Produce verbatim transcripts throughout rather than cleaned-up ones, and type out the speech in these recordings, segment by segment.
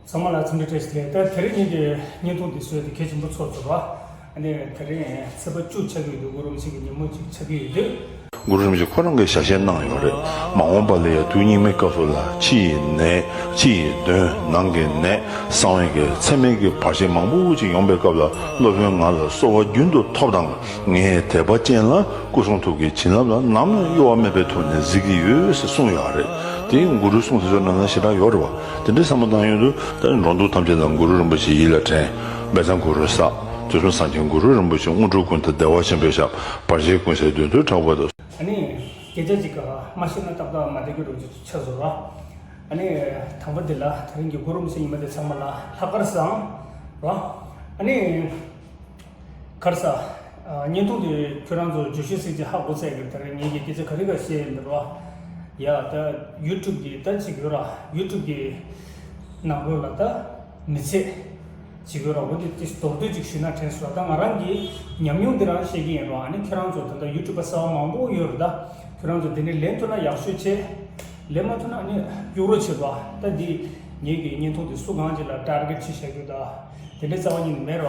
ཚང་མ་ལ་འཚམས་འདྲི་བཀྲ་ཤིས་བདེ་ལེགས། ད་དེ་རིང་ངེད་ཀྱི་བརྙན་ཐུང་འདི་བཟོས་ཏེ་གལ་ཆེན་པོ་ཚོགས་ཚོགས་ར། ཨ་ནི་དེ་རིང་ཚེས་པ་བཅུ་ཆགས་ཀྱི་ཡོད་དུས། གུ་རུ་རིན་པོ་ཆེ་གི་ཉིན་མོ་ཅིག་ཆགས་ཀྱི་ཡོད་དུས། གུ་རུ་རིན་པོ་ཆེ་ཁོ་རང་གིས་ཞལ་བཞེས་གནང་ཡོད་རེད། མ་འོངས་པ་ལ་ཡང་དུས་སྙིགས་མའི་སྐབས་སུ་ལ་ཕྱི་ཡི་ནད། ཕྱི་ཡི་གདོན། ནང་གི་ནད། གསང་བའི་གི་མཚམས་མེད་ཀྱི་བར་ཆད་མང་པོ་ཅིག་ཡོང་པའི་སྐབས་ལ། སློབ་དཔོན་ང་ལ་གསོལ་བ་རྒྱུན་དུ་ཐོབས་དང་། ངའི་དད་པ་ཅན་ལ་སྐུ་གསུང་ཐུགས་ཀྱི་བྱིན་རླབས་ལ་ནམ་ཡང་གཡོ་བ་མེད་པའི་ཐོག་ནས་གཟིགས་ཀྱི་ཡོད་ཟེར་གསུངས་ཡོད་རེད། དེ་གུ་རུའི་གསུང་དེ་ཚོ་ནང་ན་ཞེ་དྲག་ཡོད་རེད་བ། དེ་འདྲའི་བསམ་བློ་བཏང་ཡོང་དུས། ད་འགྲོ་འདུག་ཐམས་ཅད་ལ་གུ་རུ་རིན་པོ་ཆེ་ཡིད་ལ་དྲན། དཔེ་བཟང་གུ་རུ་གསག། དུས་གསུམ་སངས་རྒྱས་གུ་རུ་རིན་པོ་ཆེ། དངོས་གྲུབ་ཀུན་ཏུ་བདེ་བ་ཆེན་པོའི་ཞབས། བར་ཆད་ཀུན་སེལ་བདུད་འདུལ་དྲག་པོ་དང་། ཨ་ནི་སྐད་ཆ་ཅིག་ག་མ་བཤད་ན་ཏག་ཏག་མ་བསྡད་རྒྱུ་རུ་ཆགས་སོང་ར། ཨ་ནི་དང་པོ་འདི་ལ་དེ་རིང་གི་གུ་རུ་རིན་པོ་ཆེ་ཉི་མ་དེ་ཚང་མ་ལ་ལྷག་དཀར་བཟང་ར། ཨ་ནི། ག་རེ་ཟ། ཨ། བརྙན་ཐུང་དེ་ཁྱོད་རང་ཚོ་བརྗོད་གཞི་ཟིག་ཅིག་ཧ་གོ་ཚར་གི། དེ་རིང་ངེད་ཀྱིས་སྐད་ཆ་ག་རེ་ག་བཤད་ཡིན་འདུག་ར། ཡ། ད་ཡུ་ཊུབ་གི་ད་ཅིག་ཡོད་ར། ཡུ་ཊུབ་གི་ནང་ལོགས་ལ་ད་མི་ཚེ་ཅིག་ཡོད་ར། འོ་དེ་དེ་མདོར་བསྡུས་ཅིག་ཞུས་ན་དྲན་སོང་། ད་ང་རང་གི་ཉམས་མྱོང་དེ་རང་བཤད་ཀྱི་ཡིན་ར། ཨ་ནི་ཁྱོད་རང་ཚོ་ད་ལྟ་ཡུ་ཊུབ་པ་གསར་པ་མང་པོ་ཡོད་རེད། ད་ཁྱོད་རང་ཚོ་དེ་ནས་ལེན་ཐུབ་ན་ཡག་ཤོས་བྱེད། ལེན་མ་ཐུབ་ན་ཨ་ནི་གཡུག་རོགས་བྱེད་ར། ད་འདི་ངེད་ཀྱི་བརྙན་ཐུང་དེ་སུ་གང་ཅིག་ལ་ཊར་གེཊ་བྱེད་བཞག་རྒྱུ་ད་དེ་འདྲའི་རྩ་བ་ཉིད་ནས་མེད་ར།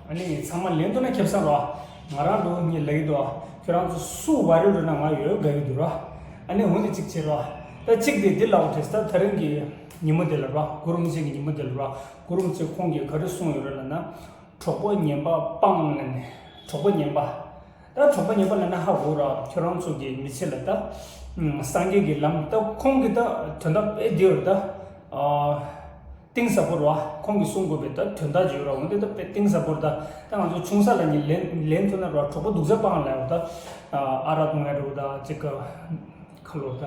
ཨ་ནི་ཚང་མ་ལེན་ཐུབ་ན་ཁེ་བཟང་ར། ང་རང་འགྲོ་ངེས་ལབ་ཀྱི་འདུག་ཁྱོད་རང་ཚོ་སུ་ཝའི་རལ་འགྲོ་ན་ང་ཡོད་དགའ་གི་འདུག་ར། ཨ་ནི་འོ་འདི་གཅིག་བྱེད་ར། ད་གཅིག་དེ་འདི་ལབ་དྲན། ད་དེ་རིང་གི་ཉིན་མོ་འདི་ལ་ར། གུ་རུ་རིན་པོ་ཆེ་གི་ཉིན་མོ་འདི་ལ་ར། གུ་རུ་རིན་པོ་ཆེ་ཁོང་གིས་ག་རེ་གསུངས་ཡོད་རེད་ལབ་ན། གྲོགས་པོ་ངན་པ་སྤང་ལབ་ནས། གྲོགས་པོ་ངན་པ། ད་གྲོགས་པོ་ངན་པ་ལབ་ན་ཧ་གོ་ར། ཁྱོད་རང་ཚོ་གི་མི་ཚེ་ལ་ད་སངས་རྒྱས་ཀྱི་ལམ། ད་ཁོང་གི་ད་དོན་དག་དཔེ་བདེ་བ་རེད། ད་ཨ། གཏིང་ཟབ་པོ་རེད་བ། ཁོང་གིས་གསུང་དགོས་པའི་ད་དོན་དག་ཅིག་ཡོད་ར། འོན་ཏེ་ད་དཔེ་གཏིང་ཟབ་པོ་རེད། ད་ད་ང་ཚོ་ཆུང་ས་ལ་ནི་ལེན་ལེན་ཐུབ་ན་ར། གྲོགས་པོ་སྡུག་ཅག་སྤང་ལབ་ཡོད། ད་ཨ་རག་འཐུང་ཡ་འགྲོ། ད་ཅིག་ག་ཁ་ལོ་ད་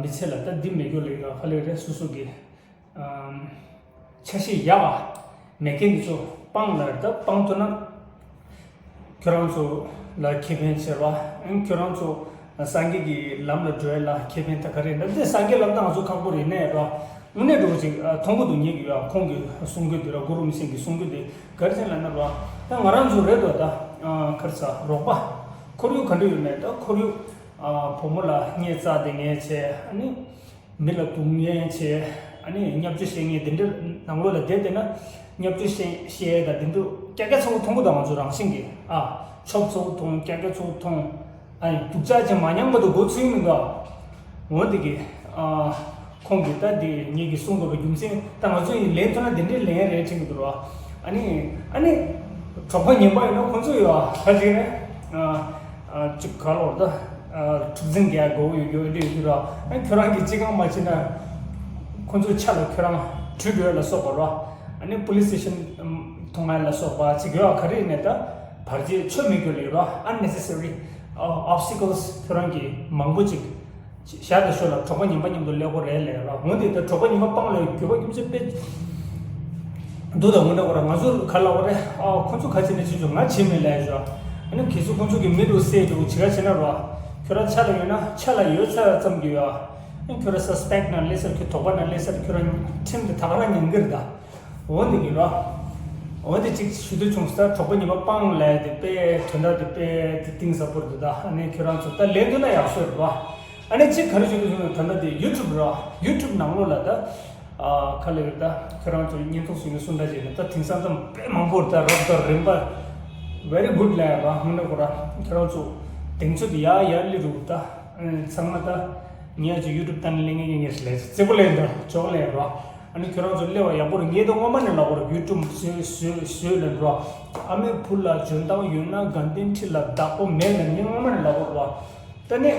མི་ཚེ་ལ་ད་འདི་མེད་རྒྱུ་ལས་ཀ་ཧ་ལས་རེད། སོ་སོ་གི་ཆ་ཤས་ཡག་མེད་མཁན་འདི་ཚོ་སྤང་ལ། ད་སྤང་ཐུབ་ན་ཁྱོད་རང་ཚོ་ལ་ཁེ་ཕན་ཆེ་བ། ཁྱོད་རང་ཚོ་སངས་རྒྱས་ཀྱི་ལམ་ལ་འགྲོ་ཡ་ལ་ཁེ་ཕན་ད་ག་རེ་ཡིན་ན། འདི་སངས་རྒྱས་ལམ་ད་ང་ཚོ་ཁག་པོ་རེད་ནས་ར། དངོས་གནས་འགྲོ་ཅིག་མཐོང་གི་འདུག་ཉེ་གི་ཡ། ཁོང་གི་གསུང་རྒྱུ་འདི་ར། གུ་རུ་རིན་པོ་ཆེ་གི་གསུང་རྒྱུ་འདི་ག་རེ་ཟེར་ལབ་ན་ར། ད་ང་རང་ཚོ་རེད་དོ། ད་ག་རེ་ཟ། རོགས་པ་ཁོར་ཡུག་ག་འདྲ་ཡོད་མེད། ད་ཁོར་ཡུག་བུ་མོ་ལ་བརྙས་བཙག་དེ་ངས་བྱས། ཨ་ནི། མི་ལ་སྡུག་བསྔལ་བྱས། ཨ་ནི་བརྙས་བཅོས་བྱེད་མཁན་དེ་འདྲ་ནང་ལོགས་ལ་བསྡད་བསྡད་ན། བརྙས་བཅོས་བྱེད་བྱེད་ཡས་དང་དེ་འདྲ་ཀྱག་ཀྱག་ཚ་པོ་མཐོང་གི་འདུག་ང་ཚོ་རང་བཞིན་གྱིས། ཨ། ཆོབ་ཚ་པོ་མཐོང་། ཀྱག་ཀྱག་ཚ་པོ་མཐོང་། ཨ་ནི་སྡུག་ཅག་ཅིག་མ་མྱངས་བར་དུ་མགོ་ཚོས་མི་འདུག་འོ་དེ་གི། ཨ། ཁོང་གིས་ད་དེ་ངེད་ཀྱིས་གསུང་དགོས་པའི་རྒྱུ་མཚན། ད་ང་ཚོ་ཡིན་ལན་མཐོང་ན་དེ་འདྲའི་ལན་རེད་དྲན་གྱི་འདུག་ར། ཨ་ནི། ཨ་ནི། གྲོགས་པོ་ངན་པ་ཡིན་ན་ཁོང་ཚོ་ཡོད་ཨ། ག་ཅིག་རེད། ཨ། ཨ། ཅིག་ག་ལོར་ད། ཨ། གྲུ་གཟིངས་རྒྱག་དགོས་ཡོད་ཡོད་འདྲ་ཡོད་དུས་ར། ཨ། ཁྱོད་རང་གིས་ཅི་གང་མ་བྱས་ན། ཁོང་ཚོའི་ཆ་ལ་ཁྱོད་རང་བྲོས་འགྲོ་ཡ་ལ་སོགས་པ་ར། ཨ་ནི་པོ་ལིས་སི་ཊེ་ཤན་ཐོང་ཡ་ལ་སོགས་པ་ཅིག་ཡོད་ཨ། ག་རེ་ཡིན་ནའི་ད་བར་ཆད་ཆོ་མེད་རྒྱུ་ལས་ར། ཨན་ནེ་སེ་སི་རི་ཨོབ་སི་ཊི་ཀལ་སི་ཁྱོད་རང་གིས་མང་པོ་ཅིག་ཞར་དང་ཞོར་ལ་གྲོགས་པོ་ངན་པ་མཉམ་དུ་སླེབས་དགོས་རེད་ལབ་ར། འོན་ཏེ་ད་གྲོགས་པོ་ངན་པ་སྤང་ལ་ཡོད་རྒྱུ་བ་རྒྱུ་མཚན་དཔེ་འདུག་ད་འོ་ན་ཁོ་ར་ང་ཚོ་ག་ལ་འོ་རེད། ཨ། ཁོ་ཚོ་ག་བྱས་ནས་བྱེད་ཆོག་ང་བྱེད་མེད་ལབ་ཡ་ཞོ། ཨ་ནི་གལ་སྲིད་ཁོ་ཚོ་གི་མི་འདུག་སེ་འདུག་བྱེད་ག་བྱེད་ན་ར། ཁྱོད་ར་ཆ་ལ་ཡོད་ན་ཆ་ལ་ཡོད་ཚ་ཙམ་གྱི་ཡོད། ཨ་ནི་ཁྱོད་ར་སུ་སི་པེག་ཊི་ནང་སླེབས་ཚར། ཁྱོད་དོགས་པ་ནང་སླེབས་ཚར། ཁྱོད་ར་ཁྲིམས་དེ་ད་ག་རང་ཉན་གི་རེད་ད། འོ་འདི་གི་ར། འོ་འདི་གཅིག་ཞུ་འདོད་བྱུང་ས། གྲོགས་པོ་ངན་པ་སྤང་ལབ་ཡ་དེ་དཔེ་དོན་དག་དེ་དཔེ་དེ་གཏིང་ཟབ་པོ་རེད་ད། ཨ་ནི་ཁྱོད་རང་ཚོ་ད་ལེན་ཐུབ་ན་ཡག་ཤོས་རེད་བ། ཨ་ནི་གཅིག་ག་རེ་ཞུ་འདོད་བྱུང་ན། ད་ལྟ་དེ་ཡུ་ཊུབ་ར། ཡུ་ཊུབ་ནང་ལོགས་ལ་ད། ཨ། ག་ལབ་ཡོད་ད། ཁྱོད་རང་ཚོ་བརྙན་ཐུང་བཟོ་མཁན་སུ་འདྲ་ཅིག་ཡིན་ན། ད་དེང་སང་ཙམ་དཔེ་མང་པོ་རེད་ད། རབ་དང་རིམ་པ་ཝེ་རི་གུཌ་ལབ་ཡ་ར། ཧང་ན་གོ་ར། ཁྱོད་རང་ཚོ་གདེང་ཚོད་དེ་ཡར་ཡར་སླེབས་འགྲོ་གི་ད། ཨ། ཚང་མ་ད་ངས་ཅིག་ཡུ་ཊུབ་ལྟ་ནས་སླེབས་མཁན་ངས་ངས་ལས་རྩེ་པོ་ལས་འདྲ་ཅོག་ལས་ར། ཨ་ནི་ཁྱོད་རང་ཚོ་སླེབས་པ་ཡག་པོ་རེད། ངས་ད་སྔོན་མ་ནས་ལབ་དགོས་རེད། ཡུ་ཊུབ་བཟོས་བཟོས་བཟོས་ལབ་ར། ཨ་མའི་བུ་ལ་འཇོན་ཐང་ཡོད་ན་དགའ་ལྡན་ཁྲི་ལ་བདག་པོ་མེད་ལབ་ངས་སྔོན་མ་ནས་ལབ་དགོས་ར། ད་ནི།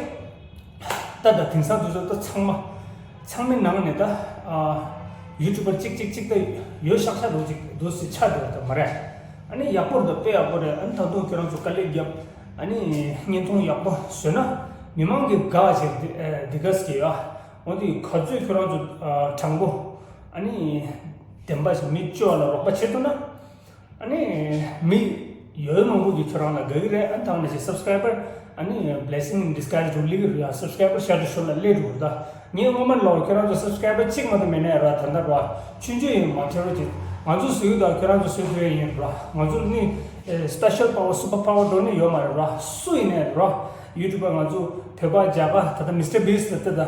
ད་ད་དེང་སང་དུས་ཚོད་ད་ཚང་མ་ཚང་མའི་ནང་ནས་ད། ཨ། ཡུ་ཊུབ་པར་གཅིག་གཅིག་གཅིག་ད་ཡོད་ཤག་ཤག་རོ་གཅིག་འདུག་སེ་ཆགས་བསྡད་པ་ད་མ་རེད། ཨ་ནི་ཡག་པོ་རེད་ད། དཔེ་ཡག་པོ་རེད། ཨ་ནི་ད་དུང་ཁྱོད་རང་ཚོ་དཀའ་ལས་བརྒྱབ། ཨ་ནི་བརྙན་ཐུང་ཡག་པོ་བཟོས་ན་མི་མང་གིས་དགའ་བྱས་འདི་ཨ་འདི་ག་ཟེར་གྱི་ཡོད། འོ་དེ་ག་ཚོད་ཁྱོད་རང་ཚོ་ཨ་དྲང་པོ་ཨ་ནི་བདེན་པ་ཞིག་མི་སྐྱོ་བ་ལ་རོགས་པ་བྱེད་ཐུབ་ན། ཨ་ནི་མི་ཡོད་མང་པོ་གིས་ཁྱོད་རང་ལ་དགའ་གི་རེད། ཨ་ནི་ད་ག་ནང་བཞིན་སབ་སི་ཀ་རའི་བར། ཨ་ནི་blessing in disguise རུ་སླེབས་ཀྱི་རེད། ཡ། སབ་སི་ཀ་རའི་བར་ཤར་དུ་ཤོར་ལ་སླེབས་འགྲོ་གི་རེད་ད། ངས་སྔོན་མ་ལོག་ཁྱོད་རང་ཚོ་སབ་སི་ཀ་རའི་བར་གཅིག་མ་གཏོགས་མེད་ནའི་ར། ད་ལྟ་ར་ཆུང་ཆུང་ཡིན་མ་ཁྱེད་རང་ཚོ་ང་ཚོ་བཟོས་ཡོད་ད། ཁྱོད་རང་ཚོ་བཟོས་ཐུབ་ཡ་ཡིན་ར། ང་ཚོ་ནི་ཨེ་special power super power འགྲོ་ནི་ཡོད་མ་རེད་ར། སུ་ཡིན་ནའི་ར། ཡུ་ཊུབ་པར་ང་ཚོ་བོད་པ་རྒྱ་གར་ད་ལྟ་མི་སི་ཊར་བིས་ལ་ལྟ་ད།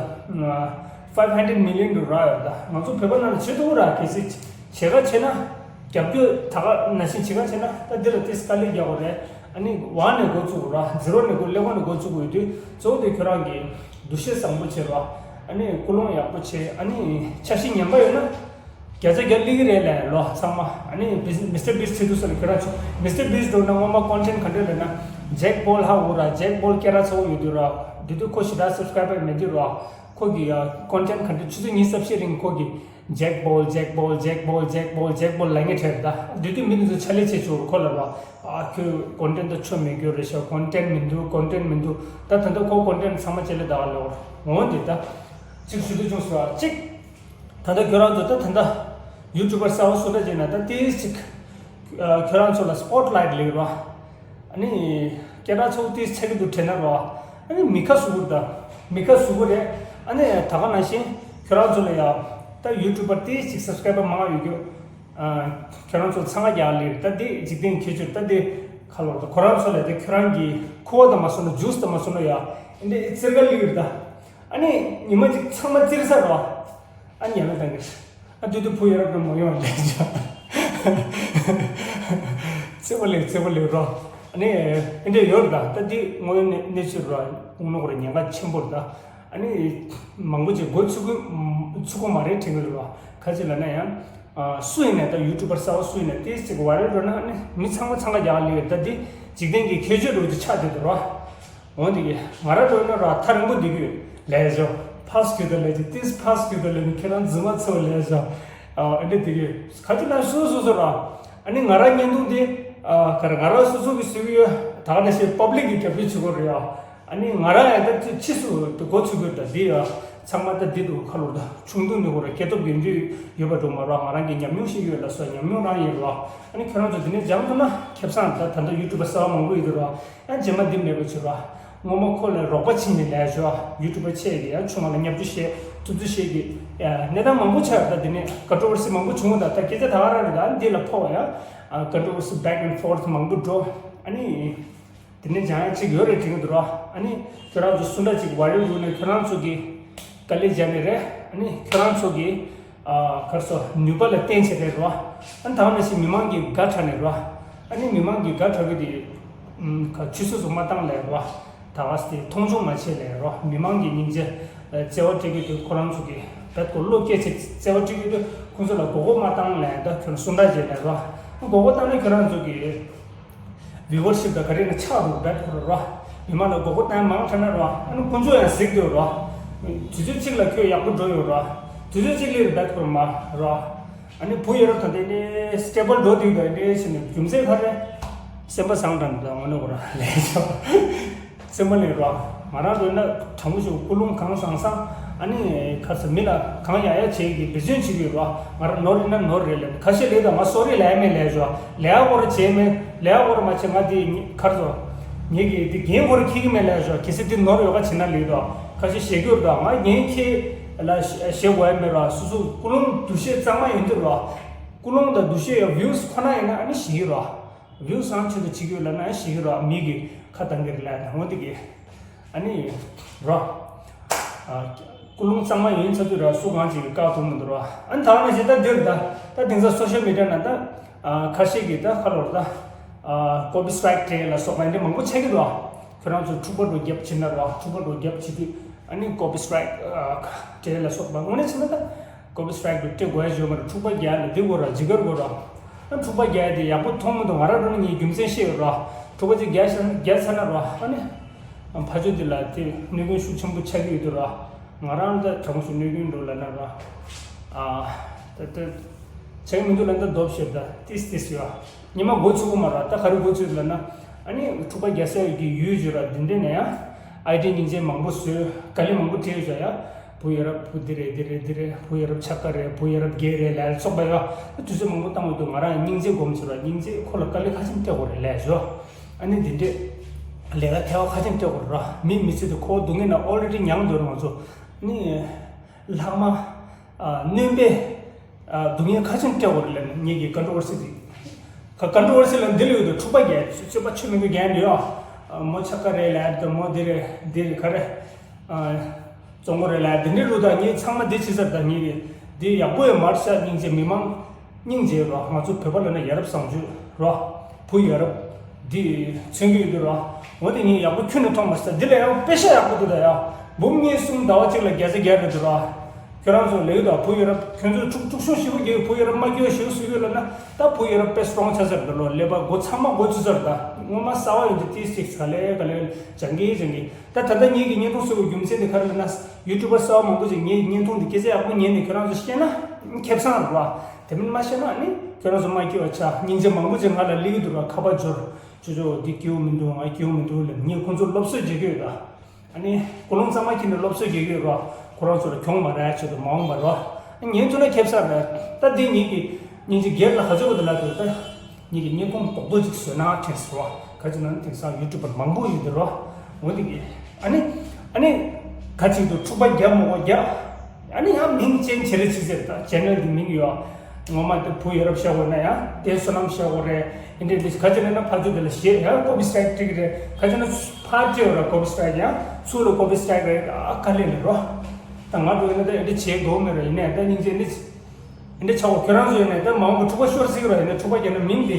five hundred million དུ་རག་ཡོད་ད། ང་ཚོ་བོད་པ་ནང་ལ་བྱེད་ཐུབ་ར། གལ་སྲིད་བྱེད་ག་བྱེད་ན། རྒྱབ་སྐྱོར་ད་ག་ནང་བཞིན་བྱེད་ག་བྱེད་ན་ད་འདི་ལ་ཏིས་དཀའ་ལས་རྒྱག་དགོས་རེད། ཨ་ནི་ཝན་ནས་འགོ་བཙུགས་དགོས་ར། ཛི་རོ་ནས་འགོ་ཀླད་ཀོར་ནས་འགོ་བཙུགས་དགོས་ཡོད་དུས་གཙོ་བོ་དེ་ཁྱོད་རང་གི་འདུ་ཤེས་བཟང་པོ་བྱེད་ར། ཨ་ནི་ཀུན་སློང་ཡག་པོ་བྱེད། ཨ་ནི་འཆར་གཞི་ངན་པ་ཡོད་ན། བརྒྱ་ཆ་བརྒྱ་སླེབས་ཀྱི་རེད་ལས་ལོ་ཚང་མ། ཨ་ནི་མིས་ཊར་བིས་བྱེད་དུས་ས་ལ་ཁྱོད་རང་ཚོ་མིས་ཊར་བིས་འགྲོ་ན་སྔོན་མ་ཀོན་ཊེན་ག་འདྲ་ལས་ན་ཇེག་པོལ་ཧ་འུ་ར། ཇེག་པོལ་སྐད་གྲགས་ཚ་བོ་ཡོད་དུས་ར། དེ་དུས་ཁོ་ཞེ་དྲག་སབ་སི་ཀ་རའེ་བར་མེད་དུས་ར། ཁོ་གི་ཀོན་ཊེན་ག་འདྲ་ཆུ་ཚོད་ཉི་ཤུ་རྩ་བཞི་རིང་ཁོ་གི་ཇེག་པོལ་ཇེག་པོལ་ཇེག་པོལ་ཇེག་པོལ་ཇེག་པོལ་ལ་ངེས་བྲལ་ད། དེ་དུས་མི་དེ་ཚོ་ཆ་ལས་བྱེད་ཆོག་ཁོ་ལ་ར། ཨ་ཁྱོད་ཀོན་ཊེན་ད་ཆོ་མེད་རྒྱུ་རེད་ཤག་ཀོན་ཊེན་མི་འདུག་ཀོན་ཊེན་མི་འདུག་ད་ད་ལྟ་ཁོ་ཀོན་ཊེན་ཚང་མ་ཆ་ལས་ད་ག་ལོར་འོང་དེ་ད། གཅིག་ཞུ་དུས་བྱུང་སོང་ཨ་གཅིག་ད་ལྟ་ཁྱོད་རང་ཚོ་ད་ད་ལྟ་ཡུ་ཊུབ་པར་གསར་པ་སུ་འདྲ་བྱས་ན་ད་ཏིས་ཅིག་ཁྱོད་རང་ཚོ་ལ་སི་པོཊ་ལའིཊ་ལེགས་རོ། ཨ་ནི་སྐད་གྲགས་ཚ་བོ་ཏིས་ཆགས་ཀྱི་འདུག་དྲན་ན་རོ། ཨ་ནི་མི་ཁ་ཟུག་པོ་ད་མི་ཁ་ཟུག་པོ་རེད། ཨ་ནི་ད་ག་ནང་བཞིན་ཁྱོད་རང་ཚོ་ལ་ཡ་ད་ཡུ་ཊུབ་པར་ཏིས་ཅིག་སབ་སི་ཀ་རའེ་བར་མང་ཡོད་རྒྱུ། ཁྱོད་རང་ཚོ་འཚང་ཁ་རྒྱག་ལེ་ད་འདི་འཇིག་རྟེན་ཁྱད་ཆོས་ད་འདི་ཁ་ལོར་ད་ཁོ་རང་ཚོ་ལ་ད་ཁྱོད་རང་གི་ཁུ་བ་ད་མ་སོང་ན་ཇུས་ད་མ་སོང་ན་ཡ་འདི་ཙིར་ག་ལི་ཡོད་ད། ཨ་ནི་ཉི་མ་གཅིག་ཚང་མ་ཙིར་ས་རོ། ཨ་ཉལ་ལ་བཏང་གི་རེད། ཨ་དུས་དུ་བུ་ཡ་རབས་ཀྱི་མ་ཡོང་ལས་བྱ། ཙེ་བ་ལེ་ཙེ་བ་ལེ་རོ། ཨ་ནི་ཨེ་འདྲ་ཡོད་རེད་ད། ད་འདི་དངོས་ཡོད་གནས་ཚུལ་རོ། དངོས་གནས་ཁོ་རང་ཉེན་ཁ་ཆེན་པོ་རེད་ད། ཨ་ནི་མང་པོ་ཅིག་འགོ་ཚུགས་ཀྱི་ཚུགས་ཀྱི་མ་རེད་དྲན་གྱི་རེད་བ། ག་ཅི་ལབ་ན་ཡང་། སུ་ཡིན་ནས་ད་ཡུ་ཊུབ་པར་གསར་པ་སུ་ཡིན་ནས་ཏིས་ཅིག་ཝའི་རལ་འགྲོ་ན་ཨ་ནི་མི་ཚང་མ་འཚང་ཁ་རྒྱག་ལེ་ཡོད་ད། འདི་འཇིག་རྟེན་གྱི་ཁྱད་ཆོས་འདྲ་བོ་ཅིག་ཆགས་བསྡད་འདུག་རོ། འོན་ཏེ་གི་ང་རང་འགྲོ་ན་ར་ཐག་རིང་པོ་འདི་གི་ལས་བྱོ། ཕ་སི་ཁྱོད་དང་ལས་ཀྱི་ཏིས་ཕ་སི་ཁྱོད་དང་ལས་ནི་ཁྱེད་རང་རྫུན་མ་ཚོ་ལས་བྱོ། ཨ་འདི་འདི་གི་ག་ཅི་ན་སུ་སུ་སུ་ར། ཨ་ནི་ང་རང་བརྙན་ཐུང་འདི་ཨ་ག་རེ་ང་རང་སོ་སོ་གི་བཟོས་ཡོད། ད་ག་ནང་བཞིན་པབ་ལིག་གི་རྒྱབ་སྐྱོར་བྱེད་དགོས་རེད་ཨ། ཨ་ནི་ང་རང་ཡང་ད་ཅི་ཕྱིས་སུ་འགོ་ཚུགས་དགོས་ད་འདི་ཡ། ཚང་མ་ད་འདི་འདུག་ཁ་ལོ་ད་ཆུང་དུས་ནས་ཧོ་ར་སྐྱེ་སྟོབས་ཡོད་རྒྱུ་ཡོད་པ་འགྲོ་མ་ར། ང་རང་གི་ཉམས་མྱོང་ཞིག་ཡོད་ལ་སོ་ཉམས་མྱོང་རང་ཡིན་ར། ཨ་ནི་ཁྱོད་རང་ཚོ་འདི་ནས་སྦྱང་ཐུབ་ན་ཁེ་བཟང་ད་ད་ལྟ་ཡུ་ཊུབ་པར་གསར་པ་མང་པོ་ཡོད་དུ་ར། ཡང་རྗེས་མ་འདི་མེད་པ་བྱེད་ར། སྔོན་མ་ཁོ་ལ་རོགས་པ་བྱིན་ནས་ལས་བྱོས་ཡུ་ཊུབ་པ་ཆེ་གི་ཡང་ཆུང་བ་ལ་བརྙས་བཅོས་བཤད་ཐུབ་ཚོད་བཤད་གི། གནས་སྟངས་མང་པོ་ཆགས་ད་འདི་ནས་ཀོན་ཊོ་ཝར་སི་མང་པོ་བྱུང་ད། ད་སྐད་ཆ་ད་ག་རང་རེད་ད་འདི་ལ་ཕོག་ཡ། ཀོན་ཊོ་ཝར་སི་back and forth མང་པོ་འགྲོ། ཨ་ནི། དེ་ནས་སྦྱང་ཡ་གཅིག་ཡོད་རེད་དྲན་གྱི་འདུག་ར། ཨ་ནི་ཁྱོད་རང་ཚོ་སུ་འདྲ་གཅིག་ཝའི་རལ་འགྲོ་ནས་ཁྱོད་རང་ཚོ་གི་དཀའ་ལས་སྦྱར་ནས་རེད། ཨ་ནི་ཁྱོད་རང་ཚོ་གི་ཨ་ག་རེ་ཟེར་ནུས་པ་ལ་བརྟེན་བྱས་རེད་ར། ཨ་ནི་ད་ག་ནང་བཞིན་མི་མང་གི་དགའ་དྲགས་ནས་ར། ཨ་ནི་མི་མང་གི་དགའ་དྲགས་གི་དེ་ག་ཆུད་ཟོས་སུ་མ་བཏང་ལས་ར། ད་ག་སེ་མཐོང་ཆུང་མ་བྱེད་ལས་ར། མི་མང་གི་སྙིང་རྗེ་བརྩེ་བ་སྤྲད་གི་དུས་ཁོ་རང་ཚོ་གི་བེད་ཁོ་བློ་སྐྱེད་བྱེད་བརྩེ་བ་སྤྲད་གི་དུས་ཁོང་ཚོ་ལ་མགོ་སྐོར་མ་བཏང་ལས་ད་ཁྱོད་རང་སུ་འདྲ་བྱེད་ལས་ར། མགོ་སྐོར་བཏང་ན་ཁྱོད་རང་ཚོ་གི་བི་ཝར་ཤིབ་དང་ག་རེ་ན་ཆག་འགྲོ་བེད་ཁོ་ར། མི་མང་ལ་མགོ་སྐོར་བཏང་མང་དྲགས་ན་ར། ཨ་ནི་དཀོན་མཆོག་ཡང་གཟིགས་འདུག་ར། དུས་ཚོད་གཅིག་ལ་ཁྱོད་ཡག་པོ་འགྲོ་ཡོད་ར། དུས་ཚོད་གཅིག་ལ་བེད་ཁོ་ར་མ་ར། ཨ་ནི་བུ་ཡ་རབས་དང་དེ་ནས་སི་ཊེ་བལ་འགྲོ་དུས་དང་དེ་ནས་ཕྱིན་ནས་རྒྱུ་མཚན་ག་རེ། སེམས་པ་བཟང་དྲགས་འདུག་ངོ་ནོ་གོ་ར་ལས་ཆོག་སེམས་པ་ལས་ར། ང་རང་རོལ་ན་དྲང་པོ་ཞིག་ཀུན་སློང་གང་བཟང་བཟང་། ཨ་ནི་ཁ་ས་མི་ལ་གང་ཡག་ཡག་བྱེད་ཀྱི་འབད་བརྩོན་བྱེད་ཀྱི་ར། ང་རང་ནོར་ཡིན་ན་ནོར་རེད་ལབ་ཁ་ཤས་ལས་དང་ང་སོ་རི་ལས་མེད་ལས་ཞོ་ལས་ཨ་གོ་ར་བྱེད་མེད་ལས་ཨ་གོ་ར་མ་བྱེད་ང་དེ་ཁར་ཚོ་ངེད་ཀྱི་དེ་རྒན་གོ་ར་ཁྱི་གི་མེད་ལས་ཞོ་གལ་སྲིད་དེ་ནོར་ཡོད་ག་བྱེད་ན་ལས་དོ་ཁ་ཤས་ཞེ་གྱུར་དོ་ང་རྒན་ཁྱི་ལ་ཞེ་གོ་ཡ་མེད་ར། སོ་སོ་ཀུན་སློང་འདུ་ཤེས་གཙང་མ་ཡོད་དུས་ར། ཀུན་སློང་དང་འདུ་ཤེས་ཡ་ཝིའུ་སི་ཁོ་ན་ཡིན་ན་ཨ་ནི་ཞེ་གི་ར། བིའུ་སང་ཆེད་དུ་བྱེད་ཀྱི་ཡོད་ལབ་ན་ཞིག་རོ་མི་གི་ཁ་བཏང་གི་རེད་ལབ་ན་འོ་དེ་གི་ཨ་ནི་རོ། ཀུན་སློང་གཙང་མ་ཡིན་ཚ་དུས་ར་སུ་གང་ཅིག་གི་བཀག་ཐུབ་མི་འདུག་རོ། ཨ་ནི་ད་ང་ཞིག་ད་འདིར་ད་ད་དེང་སང་སོ་ཤལ་མི་ཌི་ཡ་ནང་ད་ཁ་ཤས་ཀྱི་ད་ཁ་ལོར་ད་ཀོ་པི་སི་ཊྲའིག་སྤྲད་ལ་སོགས་པ་འདི་མང་པོ་ཆགས་ཀྱི་འདུག་ཁྱོད་རང་ཚོ་འཁྲུག་པ་འགྲོ་རྒྱབ་བྱེད་ན་རོ་འཁྲུག་པ་འགྲོ་རྒྱབ་བྱེད་དུས་ཨ་ནི་ཀོ་པི་སི་ཊྲའིག་སྤྲད་ལ་སོགས་པ་དངོས་གནས་བྱས་ན་ད། ཀོ་པི་སི་ཊྲའིག་དུ་སྤྲད་དགོས་ཡ་ཞུ་མ་རེད། འཁྲུག་པ་རྒྱག་ལ་འདི་དགོས་ར་ཇི་གར་དགོས་ར། ཨ་འཁྲུག་པ་རྒྱག་ཡ་དེ་ཡག་པོ་མཐོང་མི་འདུག་ང་རང་རང་ཉིད་རྒྱུ་མཚན་ཤེས་ཡོད་ར། འཁྲུག་པ་ཅིག་རྒྱག་ཤ་རྒྱག་ཚར་ན་ར་ཨ་ནི། ཕ་ཆོས་འདི་ལ་དེ་གནོད་སྐྱོན་ཤུགས་ཆེན་པོ་ཆགས་ཀྱི་ཡོད་དུ་ར། ང་རང་ད་དྲང་པོ་ཞུ་གནོད་སྐྱོན་འགྲོ་ལ་ན་ར། ཨ། ད་ད། བྱེད་མི་འདུག་ལ་ད་རྡོབ་ཤེས་ད་ཏིས་ཏིས་ཡོད། ཉི་མ་འགོ་ཚུགས་གི་མ་ར་ད་ག་རེ་འགོ་ཚུགས་ལ་ན། ཨ་ནི་འཁྲུག་པ་རྒྱག་ས་ཡོད་ཀྱི་ཡུལ་བརྗོད་ར་འདི་འདྲས་ན་ཡང་། ཨའི་ཌི་སྙིང་རྗེ་མང་པོ་བཟོས་དཀའ་ལས་མང་པོ་འཕྲད་ཡོད་ཤག་ཡ། བུ་ཡ་རབས་བུ་འདི་རེད་འདི་རེད་འདི་རེད་བུ་ཡ་རབས་ཆགས་ཀ་རེད་བུ་ཡ་རབས་རྒྱལ་རེད་ལ་སོགས་པ་ཡ། དུས་ཚོད་མང་པོ་བཏང་ཡོད་དུས་ང་རང་སྙིང་རྗེ་སྒོམ་ཟེར་བ་སྙིང་རྗེ་ཁོ་ལ་དཀའ་ལས་ཁ་ཆེམས་སྤྲད་དགོས་རེད་ལས་བཟོ། ཨ་ནི་འདི་འདྲས། ལས་ཀ་ཐལ་བ་ཁ་ཆེམས་སྤྲད་དགོས་རེད་ར་མི་མི་ཚེ་དུ་ཁོ་སྡུག་བསྔལ་ན་ཨོ་ལེ་ཌི་མྱངས་འདོད་རེད་ང་ཚོ། ནི། ལྷག་མ། སྣོན་པས། སྡུག་བསྔལ་ཁ་ཆེམས་སྤྲད་དགོས་རེད་ལབ་ནས་ངེད་ཀྱི་ཀོན་ཊོ་ཝར་སི་དེ། ཀོན་ཊོ་ཝར་སི་ལ་འདི་ལ་ཡོད་དུ་འཁྲུག་པ་རྒྱག་སྤྱོད་པ་ཆོས་མི་དགོས་རྒྱག་འདི་ཡོད། མོ་ཆགས་ཀ་རེད་ལབ་དུ་མོ་འདི་རེད་འདི་རེད་ག་རེ། བཙོང་གི་རེད་ལ་དེ་འདྲའི་རུ་དང་ངས་ཚང་མ་འདི་བྱེད་ཚར་དང་ངས་འདི་ཡག་པོ་ཡོད་མ་རེད་ཤག་སྙིང་རྗེ་མི་མང་སྙིང་རྗེ་རོ། ང་ཚོ་བོད་པ་ལ་ན་ཡ་རབས་བཟང་སྤྱོད་རོ། བུ་ཡ་རབས་འདི་མཚོན་གྱི་ཡོད་དུ་རོ། འོ་དེ་ངས་ཡག་པོ་ཁྱོན་ནས་མཐོང་མ་སོང་། འདི་ལ་ཡང་དཔེ་ཤ་ཡག་པོ་འདུག་ད་ཡ། འབུམ་གཉིས་གསུམ་ཟླ་བ་གཅིག་ལ་བརྒྱ་ཆ་བརྒྱ་རེད་དུ་རོ། ཁྱོད་རང་ཚོ་ལེགས་དང་བུ་ཡ་རབས་ཁྱོད་ཚོ་ཕྲུག་ཕྲུག་ཤོང་ཞིག་པོ་རྒྱལ་བུ་ཡ་རབས་མ་སྐྱོ་ཞིག་སུ་ཡོད་ལ་ན་ད་བུ་ཡ་རབས་དཔེ་སྤྲོང་ཆ་ཟེར་འདུག་ལོ། ཀླད་པ་མགོ་ཚང་མ་མགོ་ཚུད་ཟེར། ད་ངོ་མ་གསར་བ་ཡོད་འདི་ཏིས་ཏིག་ག་ལེ་ག་ལེ་ལྗང་གི་ལྗང་གི། ད་ད་ལྟ་ངེད་ཀྱི་བརྙན་ཐུང་བཟོ་བའི་རྒྱུ་མཚན་དེ་ག་རེ་ལབ་ན། ཡུ་ཊུབ་པར་གསར་བ་མང་པོ་ཅིག་ངེད་ཀྱི་བརྙན་ཐུང་འདི་སྐད་ཆ་ཡག་པོ་ཉན་ནས་ཁྱོད་རང་ཚོ་ཤེས་ན་ཁེ་བཟང་རེད་བ། དེ་མིན་མ་ཤེས་ན་ཨ་ནི་ཁྱོད་རང་ཚོ་མ་སྐྱིད་པ་ཆགས། སྙིང་རྗེ་མང་པོ་ཅིག་ང་ལ་སླེབས་ཀྱི་འདུག་ར། ཁ་པར་འབྱོར། ཅོ་ཅོ་འདི་སྐྱིད་པོ་མི་འདུག་ང་སྐྱིད་པོ་མི་འདུག་ལབ། ངས་ཁོང་ཚོར་སློབ་གསོ་བྱེད་ཀྱི་ཡོད་ད། ཨ་ནི་ཀུ་ལུང་གཙང་མ་འཁྱེར་ནས་སློབ་གསོ་བྱེད་ཀྱི་ཡོད་ར། ཁོ་རང་ཚོ་ལ་གྱོང་མ་རག་ཆེད་དུ་མ་འོངས་པ་ར། ཉན་ཐུབ་ན་ཁེ་བཟང་རེད། ད་འདི་ངེད་ཀྱི་སྙིང་རྗེ་སྒེར་ལ་ག་ཚོད་པ་དེ་ལབ་འདུག་ད། ངེད་ཀྱི་བརྙན་ཐུང་རྡོག་རྡོག་ཅིག་བཟོས་ན་དྲན་སོང་བ། ག་ཅི་ན་དེང་སང་ཡུ་ཊུབ་པར་མང་པོ་ཡོད་དེ་རོ། འོ་དེ་གི་ཨ་ནི་ཨ་ནི་ག་ཅིག་ཏུ་འཁྲུག་པ་རྒྱག་མོ་གོ་རྒྱག་ཨ་ནི་ཡང་མིང་ཅན་ཆེ་རེ་ཆེ་ཟེར། ད་ཅེ་ནལ་གི་མིང་ཡོད། ངོ་མ་དེ་བུ་ཡ་རབས་བཤད་དགོས་ན་ཡང་དེ་བསོད་ནམས་བཤད་དགོས་རེད། ཨིན་དྲི་ལིས་ག་ཅི་ན་ན་ཕ་ཚོ་དེ་ལ་ཞེས་ཡང་ཀོ་པི་སི་ཊ་རའིཀ་ཊིག་རེད། ག་ཅི་ན་ཕ་ཅེ་ཡོད་ར་ཀོ་པི་སི་ཊ་རའིཀ་ཡང་ཚུར་ལ་ཀོ་པི་སི་ཊ་རའིཀ་རེད། ཨ་དཀའ་ལས་ལས་རོ། ད་ང་འགྲོ་ཡིན་ན་ད་ཨིན་དྲི་བྱེད་དགོས་མེད་ར། ཡིན་ནའི་ད་སྙིང་རྗེ་ཨིན་དྲི། འདི་ཆགས་འོ་ཁྱོད་རང་ཚོ་ཡོད་ནས་ད་མ་འོངས་པ་འཁྲུག་པ་ཤོར་སྲིད་ཀྱི་རོ། ཡིན་ནས་འཁྲུག་པ་རྒྱག་ན་མིང་འདི་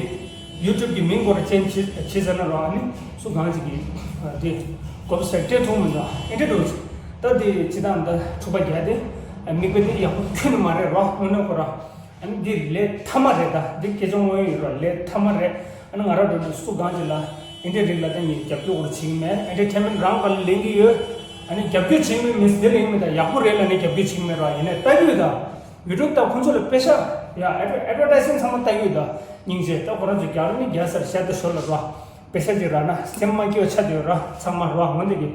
ཡུ་ཊུབ་ཀྱི་མིང་སྐོར་ཅན་བྱེད་བྱེད་ཟེར་ན་རོ། ཨ་ནི་སུ་གང་ཅིག་གིས་འདི་ཀོ་པི་སི་ཊ་རའིཀ་སྤྲད་ཐུབ་མི་འདུག་ཨེ་འདྲ་འདུག་ད་འདི་སྤྱི་བཏང་ད་འཁྲུག་པ་རྒྱག་དེ་དམིགས་པ་འདི་ཡག་པོ་ཁྱོན་ནས་མ་རེད་རོ། དངོས་གནས་ཁོ་ར་ཨ་ནི་འདི་ལས་མཐའ་མ་རེད། ད་འདི་སྐད་ཆ་དངོས་ཡོད་རོ། ལས་མཐའ་མ་རེད། ཨ་ནི་ང་རང་འགྲོ་ནས་སུ་གང་ཅིག་ལ་ཨེ་འདྲའི་རིགས་ལ་ད་ངས་རྒྱབ་སྐྱོར་བྱེད་ཀྱི་མེད། ཨེ་འདྲའི་ཐེ་མེན་རང་ག་ལ་ལེན་གྱི་ཡོད། ཨ་ནི་རྒྱབ་སྐྱོར་བྱེད་ཀྱི་མེད་མིན་འདི་ལེན་མེད། ད་ཡག་པོ་རེད་ལ་ནི་རྒྱབ་སྐྱོར་བྱེད་ཀྱི་མེད་རོ། ཡིན་ནས་ལྟ་གི་ཡོད་ད། ཡུ་ཊུབ་དང་ཁོང་ཚོ་ལ་པེ་ཤ་ཡ་ཨེ་ཌ་ཨེ་ཌ་ཝར་ཊའི་སིང་ཚང་མ་ལྟ་གི་ཡོད་ད། སྙིང་རྗེ་ད་ཁོ་རང་ཚོ་རྒྱག་རེད་ནི་རྒྱག་ས་རེད། ཤ་ད་ཞོར་ལ་རོ། པེ་ཤ་ཅིག་རག་ན་སེམས་མ་སྐྱིད་པ་ཆགས་བསྡད་ཡོད་ར། ཚང་མ་རོ་ངོ་འདི་གི་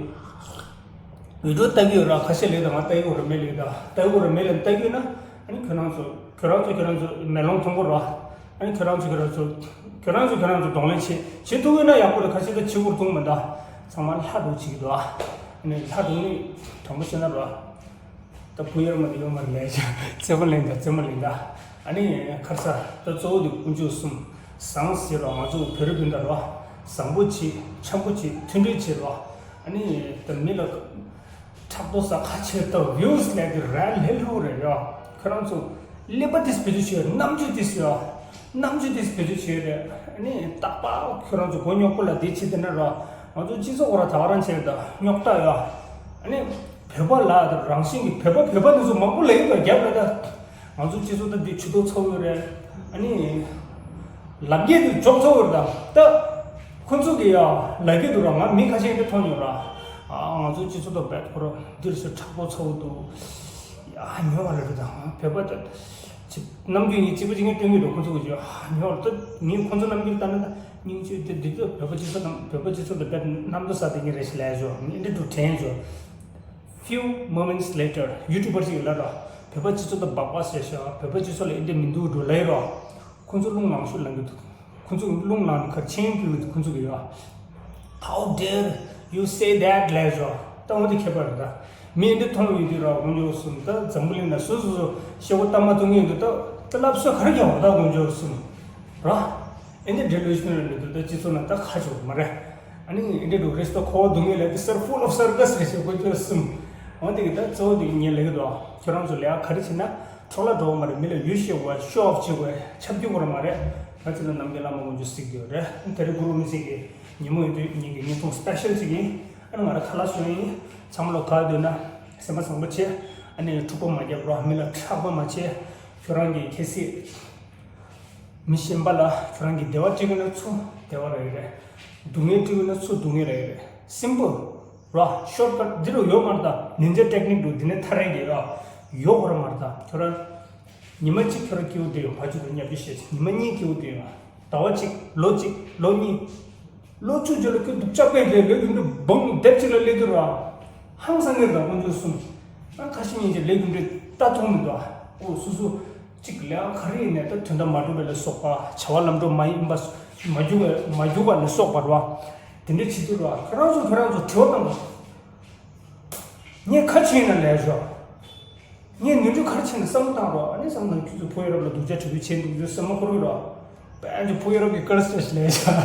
ཡུ་ཊུབ་ལྟ་གི་ཡོད་ར། ཁ་ཤས་ལེགས་ད་ང་ལྟ་གི་ཡོད་ར་མེད་ལེགས་ད། ལྟ་གི་ཡོད་ར་མེད་ལེགས་ལྟ་གི་ཡོད་ན་ཨ་ནི་ཁྱོད་རང་ཚོ་ཁྱོད་རང་ཚོ་ཁྱོད་རང་ཚོ་མེ་ལོང་མཐོང་གི་རོ། ཨ་ནི་ཁྱོད་རང་ཚོ་ཁྱོད་རང་ཚོ་ཁྱོད་རང་ཚོ་ཁྱོད་རང་ཚོ་གདོང་ལེན་བྱེད་བྱེད་ཐུབ་ཡོད་ན་ཡག་པོ་རེད། ཁ་ཤས་ད་བྱེད་དགོས་རུ་མཐོང་མི་འདུག་ཚང་མ་ལྷ་འདུག་བྱེད་ཀྱི་འདུག་ཨ་ནི་ལྷ་འདུག་ནི་དྲང་པོ་བཤད་ན་རོ། ད་བུ་ཡར་མ་དེ་ཡོད་མ་རེད་ལས་ཀྱང་རྩེད་མོ་ལེན་ད་རྩེད་མོ་ལེན་ད། ཨ་ནི་ཁར་ས་ད་གཙོ་བོ་དེ་དཀོན་མཆོག་གསུམ་བཟང་ཟེར་རོ། ང་ཚོ་བོད་རིགས་སྤུན་ཟླ་རོ། བཟང་པོ་བྱེད་འཆམ་པོ་བྱེད་མཐུན་སྒྲིལ་བྱེད་རོ། ཨ་ནི་ད་མི་ལ་ཕྲག་དོག་ས་ཁ་ཆེ་ད་ཝིའུ་སི་ལས་དེ་ར་ལྷེ་ལྷུ་རེད་ཡོ། ཁྱོད་རང་ཚོ་ཀླད་པ་དེ་བེད་སྤྱོད་བྱེད་རྣམ་དཔྱོད་དེ་ཡོ། རྣམ་དཔྱོད་དེ་བེད་སྤྱོད་བྱེད་རེད། ཨ་ནི་རྟག་པར་ཁྱོད་རང་ཚོ་མགོ་རྙོག་པོ་ལ་དེ་བྱེད་དེ་ན་རོ། ང་ཚོ་སྤྱི་ཚོགས་ཁོ་ར་ད་ག་རང་བྱེད་རེད་ད་རྙོག་དྲ་ཡོ། ཨ་ནི། བོད་པ་ལ་རང་བཞིན་གྱི་བོད་པ་བོད་པ་འདི་ཚོ་མང་པོ་ལ་ཡིན་པར་རྒྱབ་ལ་ད། ང་ཚོ་སྤྱི་ཚོགས་ད་འདི་ཆུ་ཐོག་ཚ་བོ་རེད། ཨ་ནི། ལབ་རྒྱས་འདི་འཇོག་ཚ་བོ་རེད་ད། ད། ཁོ་ཚོ་གི་ཡ་ལབ་ཀྱི་འདུག་ར། ང་མི་ཁ་ཤས་འདི་མཐོང་མྱོང་ར། ཨ་ང་ཚོ་སྤྱི་ཚོགས་ད་བེད་ཁོ་ར་འདིར་སུ་དྲག་པོ་ཚ་བོ་འདུག་ཡ་ཉོ་བ་ལ་རེད་ད། བོད་པ་ད། ཅི་རྣམ་འགྱུར་ཡིན་གཅིག་པ་གཅིག་ངས་སྟོན་གྱི་འདུག་ཁོ་ཚོ་གི་ཡ་ཉོ་བ་ད། ངས་ཁོ་ཚོ་རྣམ་འགྱུར་ལྟ་ན་ད་སྙིང་རྗེ་དེ་འདི་ཚོ་བོད་པ་སྤྱི་ཚོགས་ནང་བོད་པ་སྤྱི་ཚོགས་ད་བེད་རྣམ་རྟོག་ས་དེ་ངས་རེ་ཞིག་ལས་བྱོས་ངས་འདི་འདུག་དྲན་བྱོས། Few moments later ཡུ་ཊུབ་པར་ཅིག་ལབ་རོ། བོད་པ་སྤྱི་ཚོགས་དང་སྦག་སྦག་བྱས་ཤག་བོད་པ་སྤྱི་ཚོགས་ལ་ཨེ་འདྲ་མི་འདུག་འགྲོ་ལབ་རོ། ཁོང་ཚོ་རླུང་ལངས་ཤོག་ལབ་གི་འདུག་ཁོང་ཚོ་རླུང་ལངས་ནས་ཁར་ཆེན་ཕུལ་གི་འདུག་ཁོང་ཚོ་གི་ཡོ། How dare you say that ལབ་རོ། ད་འོ་དེ་ཁྱད་པར་རེད་ད། མི་ཨེ་འདྲ་མཐོང་ཡོད་དུས་ར་དཀོན་མཆོག་གསུམ། ད་འཛམ་བུ་གླིང་ན་སུ་སུ་སུ་ཤེས་གོ་ལྟ་མ་ཐུབ་ངེས་འདུག་ད་ད་ལབ་སོ་ག་རེ་རྒྱག་འོ་ད་དཀོན་མཆོག་གསུམ་ར། ཨེ་འདྲ་ཌི་ལུ་ཤི་ནལ་རེད་འདུག་ད་སྤྱི་ཚོགས་ནང་ད་ཁ་ཆེ་བ་མ་རེད། ཨ་ནི་ཨེ་འདྲ་འདུག་རེས་ད་ཁོ་བོ་སྡུག་བསྔལ་ལས་དེ་སར་full of circus རེད་ཞེས་དཀོན་མཆོག་གསུམ། འོ་དེ་གི་ད་གཙོ་བོ་དེ་ངས་ལབ་གི་འདུག་ཁྱོད་རང་ཚོ་ལས་ཀ་ག་རེ་བྱེད་ན་འཕྲོ་བརླག་འགྲོ་བ་མ་རེད། མི་ལ་ཡུལ་ཤེས་དགོས། ཤོ་ཨོཕ་བྱེད་དགོས། ཆབ་རྒྱུ་དགོས་ར་མ་རེད། ང་ཚོ་ལ་ནམ་རྒྱུན་བླ་མ་དཀོན་མཆོག་གཟིགས་ཡོད་རེད། དེ་རིང་གུ་རུ་མི་ཚེ་གི་ཉིན་མོ་ཡིན་དུས་ངེད་ཀྱི་བརྙན་ཐུང་སི་པེ་ཤལ་ཅིག་ཡིན། ཨ་ནི་ང་རང་ཁ་ལག་ཞོན་ཡིན། ཚང་མ་ལ་ག་འདོད་ན་སེམས་པ་བཟང་པོ་བྱེད། ཨ་ནི་འཁྲུག་པ་མ་རྒྱབ་རོགས། མི་ལ་ཁྲག་པ་མ་བྱེད། ཁྱོད་རང་གི་ཁྱད་གསད། མི་གཞན་པ་ལ་ཁྱོད་རང་གི་བདེ་བ་སྤྲད་ཀྱི་ན་ཚུར་བདེ་བ་རག་གི་རེད། སྡུག་བསྔལ་སྤྲད་ཀྱི་ན་ཚུར་སྡུག་བསྔལ་རག་གི་རེད། སིམ་པལ་ར། ཤོར་ཀ་ཊི་འདི་རུ་ཡོད་མ་རེད་ད། ནིན་ཇ་ཊེག་ནིག་འདུག་འདི་ནས་ཐར་རེད་གི་ར། ཡོད་གོ་ར་མ་རེད་ད། ཁྱོད་རང་ཉི་མ་གཅིག་ཁྱོད་རང་སྐྱིད་པོ་བསྡད་ཡོང་། ཕ་ཆུ་དང་མཉམ་དུ་བཤད་ཅིག་ཉི་མ་གཉིས་སྐྱིད་པོ་བསྡད་ཡོང་། ཟླ་བ་གཅིག་ལོ་གཅིག་ལོ་གཉིས། ལོ་བཅུ་རྗེས་ལ་ཁྱོད་སྡུག་ཅག་པས་ལས་ལས་ཀྱི་འདུག་བང་དེབ་ཅིག་ལ་སླེབས་དུས་ར། ཧང་སང་གི་ར་དཀོན་མཆོག་གསུམ། ཨ་ཁ་ཤས་ཉིན་གྱི་ལས་ཀྱི་འདུག་ལྟ་ཐུབ་མི་འདུག་ཨོ་སུ་སུ། གཅིག་ལས་ཨང་ག་རེ་ཡིན་ནས་ད་དོན་དག་མ་འགྲུབ་པ་ལ་སོགས་པ། བྱ་བ་ལམ་འགྲོ་མ་ཡིན་པ། མ་རྒྱུག་པ་མ་རྒྱུག་པ་ལ་སོགས་པ་རེད་བ། དེ་འདྲ་བྱེད་དུས་རེད་བ། ཁྱོད་རང་ཚོ་ཁྱོད་རང་ཚོ་དྲི་བ་བཏང་དགོས། ངས་ག་རེ་བྱས་ན་ལས་ཞོག་ངས་ནོར་འཁྲུལ་ག་རེ་བྱས་ན་བསམ་བློ་བཏང་རོགས། ཨ་ནི་བསམ་བློ་ཁྱོད་ཚོ་བུ་ཡ་རབས་ལ་སྡུག་ཅག་གྲོས་བྱེད་འདུག་ཚོད་སེམས་མ་འཁོར་གི་རོགས། དཔལ་འབྱོར་བུ་ཡ་རབས་ཀྱི་དཀར་སེ་ལས་ཞོག་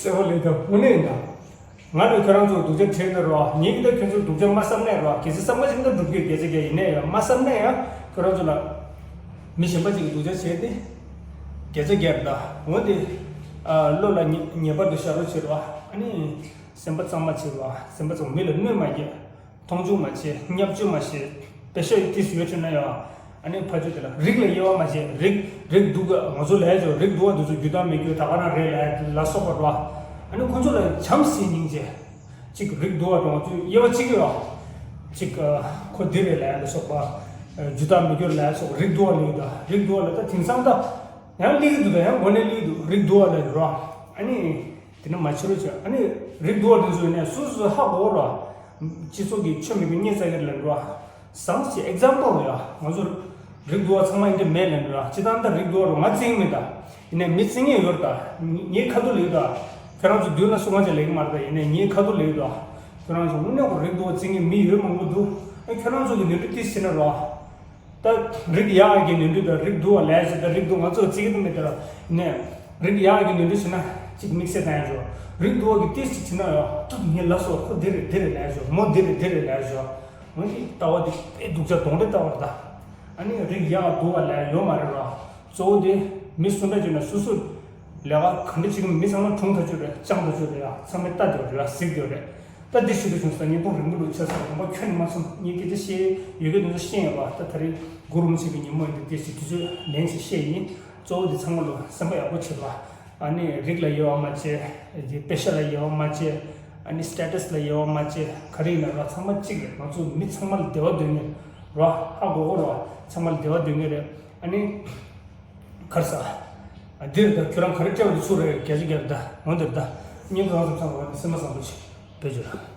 གསལ་པོ་ལས་དང་དངོས་གནས་ཡིན་ད། ང་ལ་ཁྱོད་རང་ཚོ་སྡུག་ཅག་བྱས་ན་རོ། ངེད་ཀྱིས་ད་ཁྱོད་ཚོ་སྡུག་ཅག་མ་བསམ་ནས་རོ། གལ་སྲིད་བསམ་པ་ཞིག་ད་འགྲུབ་རྒྱུ་སྐད་ཆ་ག་ཡིན་ནའི་ཡང་མ་བསམ་ནས་ཡང་ཁྱོད་རང་ཚོ་ལ་མི་གཞན་པ་ཅིག་གིས་སྡུག་ཅག་བྱས་ཏེ་སྐད་ཆ་རྒྱབ་ད། འོན་ཏེ་ཨ་བློ་ལ་ངེས་ངེས་པར་དུ་བཞག་རོགས་བྱེད་རོ། ཨ་ནི་སེམས་པ་གཙང་མ་བྱེད་རོ། སེམས་པ་གཙང་མ། མི་ལ་གནོད་མ་བསྐྱལ། མཐོང་ཆུང་མ་བྱེད། བརྙས་བཅོས་མ་བྱེད། དཔེ་ཤ་ཡི་ཏིས་ཡོད་བྱུང་ན་ཡང་། ཨ་ནི་ཕ་ཆོས་དེ་ལ་རིགས་ལ་དབྱེ་བ་མ་བྱེད། རིགས་རིགས་སྡུག་ག་ང་ཚོ་ལས་ཆོག་རིགས་སྡུག་བ་དེ་ཚོ་རྒྱུ་དང་མི་རྒྱུ་ད་ག་རང་རེད་ལ་ལ་སོགས་པ་རོ། ཨ་ནི་ཁོ་ཚོ་ལ་བྱམས་སེ་སྙིང་རྗེ། གཅིག་རིགས་སྡུག་བ་དང་ང་ཚོས་དབྱེ་བ་གཅིག་ཡོད། གཅིག་ཁོ་འདི་རེད་ལ་ལ་སོགས་པ། རྒྱུ་དང་མི་རྒྱུ་ལ་སོགས་པ་རིགས་སྡུག་བ་ལ་ཡོད་ད། རིགས་སྡུག་བ་ལ་ད་དེང་སང་ད་ཡང་སླེབས་ཀྱི་འདུག་ད་ཡང་འགོ་ནས་སླེབས་ཀྱི་འདུག་རིགས་སྡུག་བ་ལ་རོ། ཨ་ནི། དེ་ནི་མ་བྱེད་རོགས་བྱེད། ཨ་ནི་རིགས་སྡུག་བ་དེ་ཚོ་ཡིན་ནའི་སོ་སོ་ཧ་གོ་རོགས། སྤྱི་ཚོགས་ཀྱི་ཆོས་མི་དགེ་བསྙེན་ས་གི་ལ་འགྲོ། བཟང་ཞིག་ཨེག་ཛམ་པལ་ཡ། ང་ཚོ་རིགས་སྡུག་བ་ཚང་མ་ཡིན་གྱི་མེད་ལ་འགྲོ། སྤྱི་བཏང་ད་རིགས་སྡུག་བ་རོ་ང་བརྩི་གི་མེད་ད། ཡིན་ནའི་མི་བརྩི་མཁན་ཡོད་ད། ངའི་ཁ་ཐུག་ལ་ཡོད་ད། ཁྱོད་རང་ཚོ་མདུན་ལ་སུ་ང་ཅག་ལེགས་མ་རེད་ད། ཡིན་ནའི་ངའི་ཁ་ཐུག་ལ་ཡོད་ད། ཁྱོད་རང་ཚོ་དངོས་གནས་ཁོ་རིགས་སྡུག་བ་བརྩི་མཁན་མི་ཡོད་མང་པོ་འདུག་ཨ་ཁྱོད་རང་ཚོ་གི་ནོར་འཁྲུལ་ཏིས་ཟེར་ན་རོ། ད་རིགས་ཡག་གི་ནོར་འཁྲུལ་དང་རིགས་སྡུག་བ་ལས་ཟེར། ད་རིགས་སྡུག་ང་ཚོ་བརྩི་གི་ད་མེད་ད། ནས་རིགས་ཡག་གི་ནོར་འཁྲུལ་བྱས་ན་གཅིག་དམིགས་བསལ་བཏང་ཡ་ཞོ། རིགས་སྡུག་བ་གི་ཏིས་ཅིག་བྱས་ན་ཡང་ད་ངས་ལབ་སོང་། ཁོ་འདི་རེད་འདི་རེད་ལས་ཞོ། མོ་འདི་རེད་འདི་རེད་ལས་ཞོ། འོན་ཏེ་ལྟ་བ་འདི་དཔེ་སྡུག་ཅག་གདོན་འདྲེ་ལྟ་བ་རེད་ད། ཨ་ནི་རིགས་ཡག་སྡུག་བ་ལས་ཡོད་མ་རེད་ར། གཙོ་བོ་དེ་མི་སུ་འདྲ་བྱས་ན་སོ་སོ་ལས་ཀ་ག་འདྲ་བྱེད་ཀྱི་མི་ཚང་མ་དྲུང་ད་ཆོད་རེད། ཅང་ད་ཆོད་རེད་ཡ། ཚང་མས་ལྟ་དེ་རེད་ཡ། གཟིགས་དེ་རེད། ད་འདི་ཞུ་རྒྱུ་བྱུང་ས་ཉིས་སྟོང་རིང་པོ་ལོ་ཆ་ས་རིང་པ་ཁྱོན་ནས་མ་སོང་། ངས་སྐད་ཆ་བཤད་ཡོད་གི་དེ་ཚོ་བཤད་ཡོད་པ། ད་ད་རེས་གུ་རུ་མི་ཆེན་གྱི་ཉིན་མོ་ཡིན་དུས་དེ་ཞིག་དུས་ཚོད་ལེན་ཞིག་བཤད་ཡིན། གཙོ་བོ་དེ་ཚང་མ་ལོ་སེམས་པ་ཡག་པོ་བྱེད་པ། ཨ་ནི་རིགས་ལ་དབྱེ་བ་མ་བྱེད། དེ་དཔེ་ཤ་ལ་དབྱེ་བ་མ་བྱེད། ཨ་ནི་སི་ཊེ་ཊས་ལ་དབྱེ་བ་མ་བྱེད། ག་རེ་ཡིན་ན་ར་ཚང་མ་གཅིག་རེད། ང་ཚོ་མི་ཚང་མ་ལ་བདེ་བ་འདོད་མཁན་ར། ཧ་གོ་གོ་ར། ཚང་མ་ལ་བདེ་བ་འདོད་མཁན་རེད། ཨ་ནི། གར་ས། འདིར་ད་ཁྱོད་རང་ག་རེ་སྤྲད་པ་འདི་ཚུར་རེད། རྒྱ་ཆེ་རྒྱབ་ད་འོན་འདིར་ད། སྙིང་ཐག་ཙམ་ཚང་བ་ནི་སེམས་པ་བཟང་པོ་ཞིག་བེད་སྤྱོད་ར།